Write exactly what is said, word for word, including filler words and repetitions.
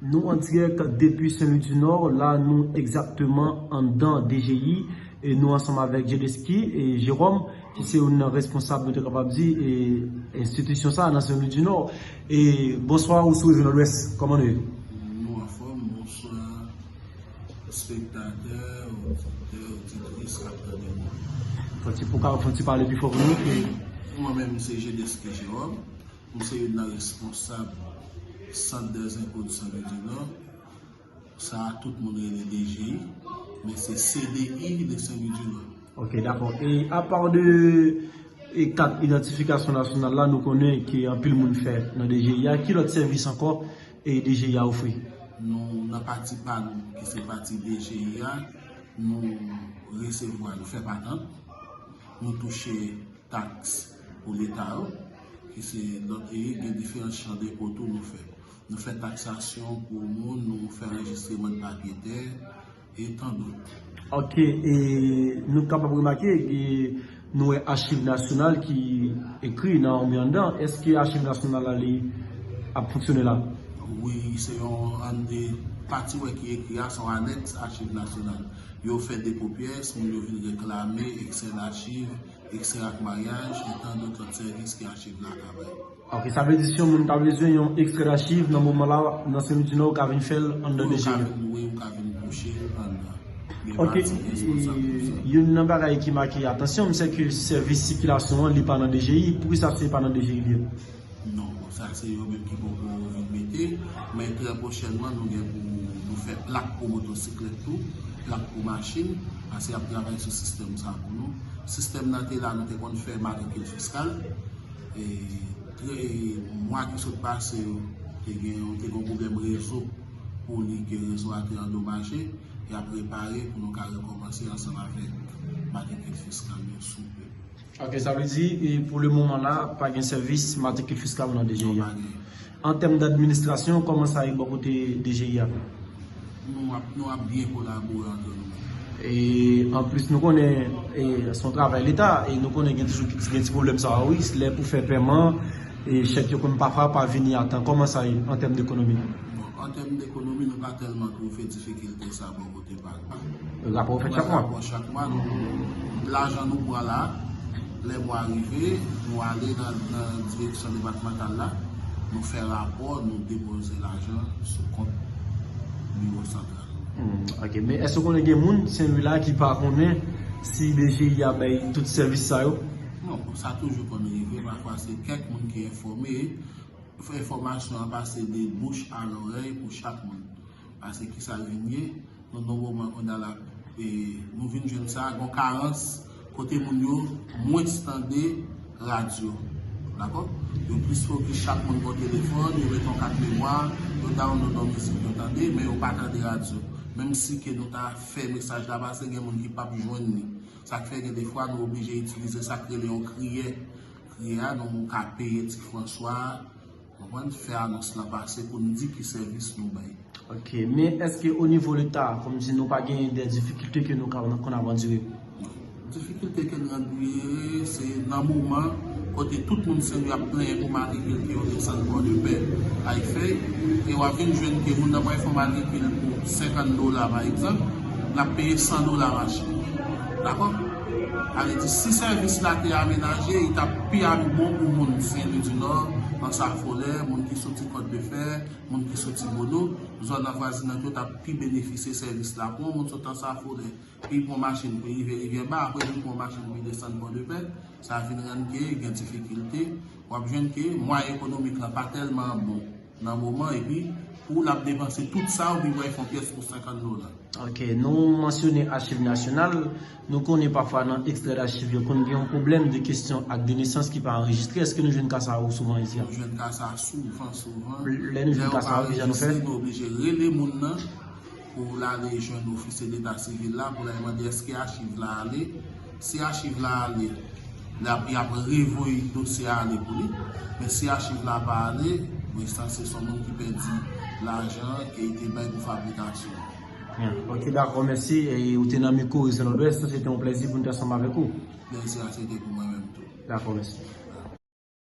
Nou an dirèk depi Sen Lwi di Nò, la nou egzakteman anndan D G I, e nou ansanm avèk Jedeski e Jeròm, ki se youn nan responsab, nou te kapab di, e enstitisyon sa a nan Sen Lwi di Nò. E bonswa, ou sou Rejyon Nòdwès, kòman nou ye? Nou anfòm, bonswa, espektatè, oditè, oditris k ap tande nou. Fò ti, pou ka, fò ti pale pi fò pou nou. Mwen menm, se Jedeski Jeròm. M se youn nan responsab Sant dè Zenko de Sen Lwi di Nò. Sa a, tout moun rele D G I, men se C D I de Sen Lwi di Nò. Ok, dakò. E apa de e kat idantifikasyon nasyonal la, nou konnen ke anpil moun fè nan D G I a, ki lòt sèvis ankò e D G I a ofri? Nou, nan pati pa nou, ki se pati D G I a, nou resevwa, nou fè patant, nou touche taks pou Leta yo, ki se lòt, e gen diferan chan depo tou nou fè. Nou fè taksasyon pou moun, nou fè anrejistreman de papye tè, e tan dòt. Ok, e nou kapab remake, e nou wè Achiv Nasyonal ki ekri nan yon mi anndan. Èske Achiv Nasyonal la, li ap fonksyone la? Wi, se yon, an de pati wè ki ekri a, se yon anèks Achiv Nasyonal. Yo fè depo pyès, moun yo vin reklame, ekstrè dachiv, ekstrè ak maryaj, e tan dòt lòt sèvis ke achiv la ka bay. Ok, sa vle di si yon moun ta bezwen yon ekstrè dachiv nan moman la, nan Sen Lwi di Nò, ou ka vin fè l anndan Wi, ou ka D G I a. Vin, wi, ou ka vin touche l anndan. Gen Ok, pati responsab pou sa. Youn nan bagay ki make atansyon m, se ke sèvis sikilasyon an, li pa nan D G I. Poukisa se pa nan D G I li ye? Non, sa se yo menm ki poko vin mete, men trè pwochènman, nou gen pou nou fè plak pou motosiklèt tou, plak pou machin, paske y ap travay sou sistèm sa pou nou. Sistèm nan te la, nou te konn fè matrikil fiskal. E, trè, mwa ki sot pase yo, te gen, te gen yon pwoblèm rezo pou li, ke rezo a te andomaje, y ap repare pou nou ka rekòmanse ansanm avèk matrikil fiskal yo sou pè. Ok, sa vle di, e pou le moman la, pa gen sèvis matrikil fiskal nan D G I a. Non, pa gen. An tèm d'administrasyon, kòman sa ye bò kote D G I a? Nou ap, nou ap byen kolabore antre nou menm. E anplis, nou konnen, e se yon travay Leta, e nou konnen gen toujou gen ti pwoblèm sa a, wi, lè pou fè pèman, e chèk yo konn pafwa pa vini a tan. Kòman sa ye an tèm dekonomi? Bon, an tèm dekonomi, nou pa tèlman twouve difikilte sa bò kote pa nou. Rapò w fèt chak mwa? Rapò chak mwa, nou, lajan nou pran la, lè mwa rive, nou ale nan, nan direksyon depatmantal la, nou fè rapò, nou depoze lajan sou kont biwo santral. Hmm, ok. Men èske w konnen gen moun Sen Lwi la ki pa konnen si D G I a bay tout sèvis sa yo? Non, sa toujou konn rive, pafwa se kèk moun ki enfòme, enfòmasyon an pase de bouch a lòrèy pou chak moun. Paske kisa l vin ye, nou nan moman kounye a la, e, nou vin jwenn sa, gon karans kote moun yo mwens tande radyo. Dakò? Yo plis fokis, chak moun gon telefòn, yo met yon kat memwa, yo download yon mizik, yo tande, men yo pa tande radyo. Menm si ke nou ta fè mesaj la pase, gen moun ki p ap jwenn li. Sa k fè gen defwa nou oblije itilize sa k rele yon kriyè. Kriyè a, nou ka peye Ti Franswa, konprann, fè anons lan pase pou n di ki sèvis nou bay. Ok, men èske o nivo Leta, kòmsi nou pa gen de difikilte ke nou ka konn ap andire? Difikilte ke n andire, se nan moman kote tout moun Sen Lwi ap plenyen pou matrikil ke yo desann Pòdepè, Ayifèy, e w ap vin jwenn ke moun nan pral fè yon matrikil pou senkant dola, pa egzanp, l ap peye san dola machin. Dakò? Sa vle di, si sèvis la te amenaje, li t ap pi bon pou moun Sen Lwi di Nò, Anse Affolay, moun ki soti Kòt de Fè, moun ki soti Bono, zòn avwazinant yo t ap pi benefisye sèvis la. Pou yon moun sot Anse Affolay, pou l pran machin pou l rive Rivyè Ba, apre li pran machin pou l desann Pòdepè, sa vin rann ke gen difikilte. W ap jwenn ke mwayen ekonomik lan pa tèlman bon nan moman, epi pou l ap depanse tout sa, ou pi pral fè yon pyès pou senkant dola. Ok, nou mansyone Achiv Nasyonal. Nou konnen pafwa nan ekstrè dachiv yo konn gen yon pwoblèm de kesyon ak de nesans ki pa anrejistre. Èske nou jwenn ka sa yo souvan isi a? Nou jwenn ka sa souvan, souvan. Lè nou jwenn ka sa yo, kisa nou fè? Lè yo pa anrejistre, nou oblije rele moun nan pou l ale jwenn ofisye deta sivil la, pou l al mande èske achiv la ale. Si achiv la ale, l ap, y ap revoye dosye a ale pou li. Men si achiv la pa ale, bon, sa se yon moun ki pèdi lajan ke li te bay pou fabrikasyon. Byen, ok, dakò, mèsi. E ou te nan mikwo Rejyon Nòdwès, se te yon plèzi pou n te ansanm avèk ou. Plèzi a se te pou mwen menm tou. Dakò, mèsi.